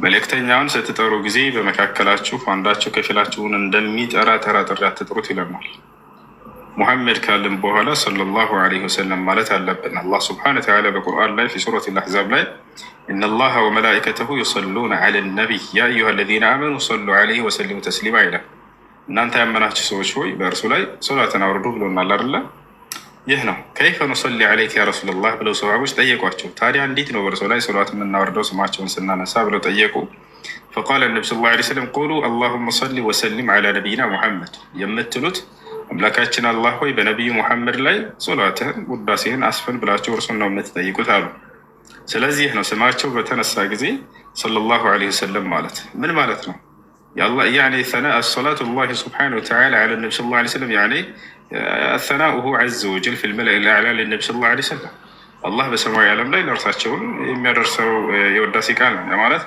መልእክተኛውን ስትጠሩ ጊዜ በመካከላችሁ አንዳችሁ ከፊላችሁን እንደሚጠራ ተራ ጥሪ አትጥሩት ይለናል። ሙሐመድ ካልን በኋላ صلى الله عليه وسلم ማለት አለብን። አላህ سبحانه وتعالى በቁርአን ላይ في سورة الأحزاب ላይ إن الله وملائكته يصلون على النبي يا أيها الذين آمنوا صلوا عليه وسلموا تسليما ይላል። እናንተ ያመናችሁ ሰዎች ሆይ በእርሱ ላይ ሶላትን አውርዱ ብሎናል አይደለ? ይህ ነው። كيف نصلي عليك يا رسول الله ብለው ሰሃቦች ጠየቋቸው። ታዲያ እንዴት ነው በእርሱ ላይ ሶላት የምናወርደው ስማቸውን ስናነሳ ብለው ጠየቁ። فقال النبي صلى الله عليه وسلم قولوا اللهم صل وسلم على نبينا محمد የምትሉት አምላካችን አላህ ሆይ በነቢዩ ሙሐመድ ላይ ሶላትህን ውዳሴህን አስፈን ብላቸው እርሱን ነው የምትጠይቁት አሉ። ስለዚህ ነው ስማቸው በተነሳ ጊዜ صلى الله عليه وسلم ማለት ምን ማለት ነው? يعني ثناء الصلاة الله سبحانه وتعالى على النبي صلى الله عليه وسلم، يعني ثناؤه عز وجل في الملأ الأعلى للنبي صلى الله عليه وسلم። አላህ በሰማያዊ ዓለም ላይ ለእርሳቸውን የሚያደርሰው የውዳሴ ቃል ነው ማለት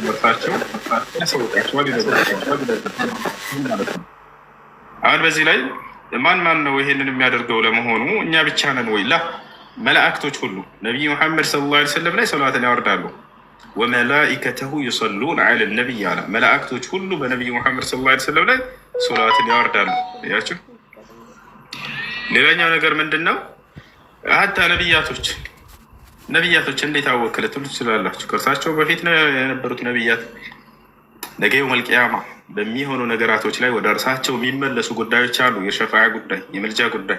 እርሳቸው ያሳውቃቸዋል ማለት ነው። አሁን በዚህ ላይ ማን ማን ነው ይሄንን የሚያደርገው? ለመሆኑ እኛ ብቻ ነን ወይ? لا፣ መላእክቶች ሁሉ ነቢይ ሙሐመድ صلى الله عليه وسلم ላይ ሰላትን ያወርዳሉ። وملائكته يصلون على النبي አለ። መላእክቶች ሁሉ በነቢይ ሙሐመድ صلى الله عليه وسلم ላይ ሶላትን ያወርዳሉ። ያቸው ሌላኛው ነገር ምንድን ነው? حتى ነቢያቶች እንዴት አወክ ልትሉ ትችላላችሁ። ከእርሳቸው በፊት የነበሩት ነቢያት ነገ يوم القيامة በሚሆኑ ነገራቶች ላይ ወደ እርሳቸው የሚመለሱ ጉዳዮች አሉ። የሸፋዓ ጉዳይ፣ የምልጃ ጉዳይ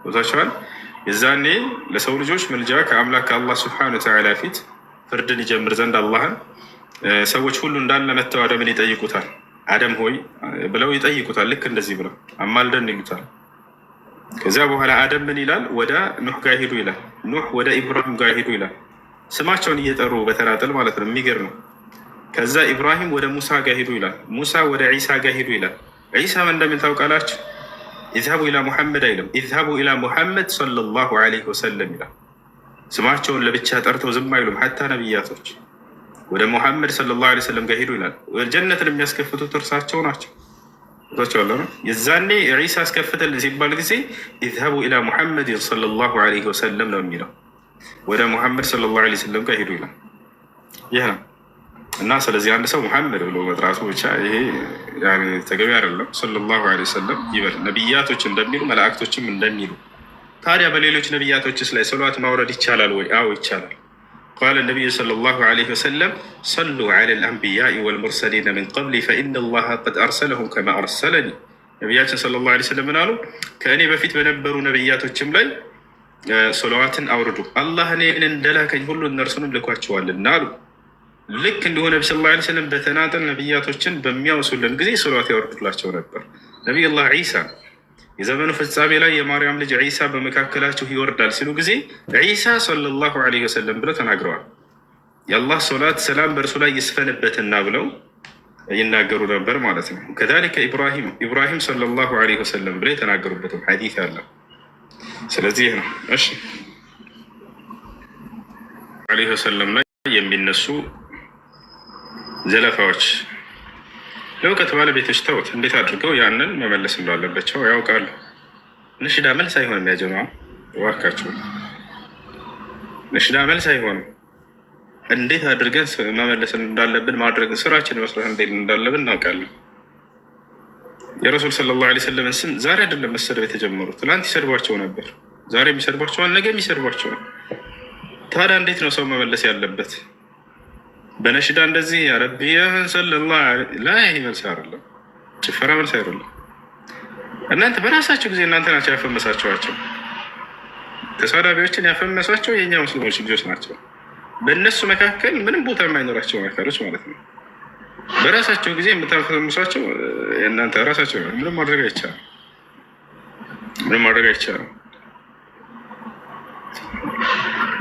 ቦታቸዋል። የዛኔ ለሰው ልጆች ምልጃ ከአምላክ ከአላህ سبحانه وتعالى ፊት ፍርድን ይጀምር ዘንድ አላህን ሰዎች ሁሉ እንዳለ መጥተው አደምን ይጠይቁታል። አደም ሆይ ብለው ይጠይቁታል። ልክ እንደዚህ ብለው አማልደን ይሉታል። ከዚያ በኋላ አደም ምን ይላል? ወደ ኑሕ ጋር ሂዱ ይላል። ኑሕ ወደ ኢብራሂም ጋር ሂዱ ይላል። ስማቸውን እየጠሩ በተናጠል ማለት ነው። የሚገርም ነው። ከዛ ኢብራሂም ወደ ሙሳ ጋር ሂዱ ይላል። ሙሳ ወደ ዒሳ ጋር ሂዱ ይላል። ዒሳ ምን እንደሚል ታውቃላችሁ? اذهبوا إلى محمد አይልም። اذهبوا إلى محمد صلى الله عليه وسلم ይላል። ስማቸውን ለብቻ ጠርተው ዝም አይሉም። حتى ነቢያቶች ወደ ሙሐመድ صلى الله عليه وسلم ጋር ሂዱ ይላል። ጀነትን የሚያስከፍቱት እርሳቸው ናቸው። የዛኔ ዒሳ አስከፍተልን ሲባል ጊዜ اذهبوا إلى محمد صلى الله عليه وسلم ነው የሚለው። ወደ ሙሐመድ صلى الله عليه وسلم ጋር ሂዱ ይላል። ይህ ነው እና ስለዚህ አንድ ሰው ሙሐመድ ብሎ መጥራቱ ብቻ ይሄ ተገቢ አይደለም። صلى الله عليه وسلم ይበል። ነቢያቶች እንደሚሉ መላእክቶችም እንደሚሉ። ታዲያ በሌሎች ነቢያቶችስ ላይ ሰሏት ማውረድ ይቻላል ወይ? አዎ ይቻላል። قال النبي صلى الله عليه وسلم صلوا على الأنبياء والمرسلين من قبلي فإن الله قد أرسلهم كما أرسلني። ነቢያችን صلى الله عليه وسلم ምን አሉ? ከእኔ በፊት በነበሩ ነቢያቶችም ላይ ሶለዋትን አውርዱ፣ አላህ እኔን እንደላከኝ ሁሉ እነርሱንም ልኳቸዋልና አሉ። ልክ እንዲሁ ነቢ صلى الله عليه وسلم በተናጠል ነቢያቶችን በሚያወሱልን ጊዜ ሶለዋት ያወርዱላቸው ነበር። ነቢዩላህ ዒሳ የዘመኑ ፍጻሜ ላይ የማርያም ልጅ ዒሳ በመካከላችሁ ይወርዳል ሲሉ ጊዜ ዒሳ صلى الله عليه وسلم ብለው ተናግረዋል። የአላህ ሶላት ሰላም በእርሱ ላይ ይስፈንበትና ብለው ይናገሩ ነበር ማለት ነው። كذلك ኢብራሂም ኢብራሂም صلى الله عليه وسلم ብለው የተናገሩበትም ሐዲስ አለ። ስለዚህ ነው እሺ عليه وسلم ላይ የሚነሱ ዘለፋዎች ለእውቀት ባለቤቶች ተውት፣ እንዴት አድርገው ያንን መመለስ እንዳለባቸው ያውቃሉ። ነሽዳ መልስ አይሆንም። يا جماعة እባካችሁ ነሽዳ መልስ አይሆንም። እንዴት አድርገን መመለስ እንዳለብን ማድረግ ስራችን መስራት እንዴት እንዳለብን እናውቃለን። የረሱል صلى الله عليه وسلم ስም ዛሬ አይደለም መሰደብ የተጀመሩ፣ ትናንት ይሰድቧቸው ነበር፣ ዛሬ የሚሰድቧቸዋል፣ ነገ የሚሰድቧቸዋል። ታዲያ እንዴት ነው ሰው መመለስ ያለበት? በነሽዳ እንደዚህ ረቢያ ሰለላ ላይ መልስ አይደለም፣ ጭፈራ መልስ አይደለም። እናንተ በራሳቸው ጊዜ እናንተ ናቸው ያፈመሳቸዋቸው። ተሳዳቢዎችን ያፈመሷቸው የእኛ ሙስሊሞች ልጆች ናቸው። በእነሱ መካከል ምንም ቦታ የማይኖራቸው አካሎች ማለት ነው። በራሳቸው ጊዜ የምታፈምሷቸው እናንተ ራሳቸው ነው። ምንም ማድረግ አይቻልም። ምንም ማድረግ አይቻልም።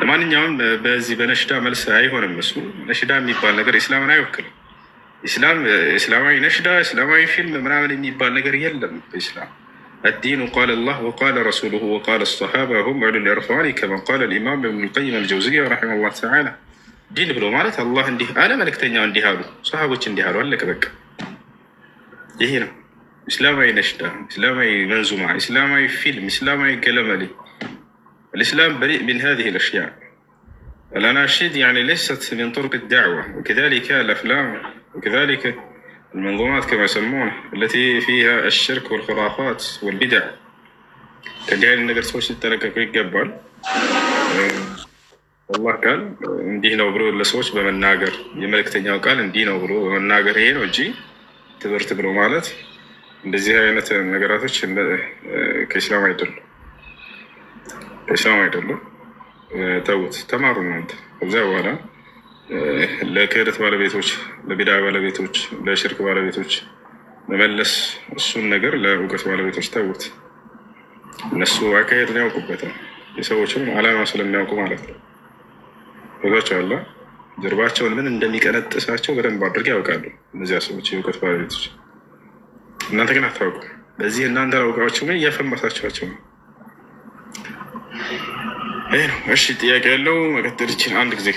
ለማንኛውም በዚህ በነሽዳ መልስ አይሆንም። እሱ ነሽዳ የሚባል ነገር ኢስላምን አይወክልም። ኢስላም እስላማዊ ነሽዳ፣ እስላማዊ ፊልም ምናምን የሚባል ነገር የለም በኢስላም። الدين قال الله وقال رسوله وقال الصحابة هم أولو العرفان كما قال الإمام ابن القيم الجوزية رحمه الله تعالى። ዲን ብሎ ማለት አላህ እንዲህ አለ፣ መልእክተኛው እንዲህ አሉ፣ ሰሃቦች እንዲህ አሉ፣ አለቀ በቃ። ይሄ ነው እስላማዊ ነሽዳ፣ እስላማዊ መንዙማ፣ እስላማዊ ፊልም፣ እስላማዊ ገለመሌ። الإسلام بريء من هذه الأشياء. الأناشيد يعني ليست من طرق الدعوة، وكذلك الأفلام، وكذلك المنظومات كما يسمونه التي فيها الشرك والخرافات والبدع። ከእንዲህ አይነት ነገር ሰዎች ሊጠነቀቁ ይገባል። አላህ ቃል እንዲህ ነው ብሎ ለሰዎች በመናገር፣ የመልእክተኛው ቃል እንዲህ ነው ብሎ በመናገር ይሄ ነው እንጂ ትምህርት ብሎ ማለት እንደዚህ አይነት ነገራቶች ከኢስላም አይደሉም፣ ከኢስላም አይደሉም። ተዉት፣ ተማሩ እናንተ። ከዚያ በኋላ ለክህደት ባለቤቶች፣ ለቢድዓ ባለቤቶች፣ ለሽርክ ባለቤቶች መመለስ እሱን ነገር ለእውቀት ባለቤቶች ተዉት። እነሱ አካሄዱን ያውቁበታል፣ የሰዎችንም ዓላማ ስለሚያውቁ ማለት ነው። ቦታቸው አለ ጀርባቸውን ምን እንደሚቀነጥሳቸው በደንብ አድርገው ያውቃሉ እነዚያ ሰዎች የእውቀት ባለቤቶች። እናንተ ግን አታውቁም። በዚህ እናንተ አላውቃቸው ግን እያፈመሳችኋቸው ነው። ይህ ነው። እሺ፣ ጥያቄ ያለው መቀጠል ይችላል። አንድ ጊዜ።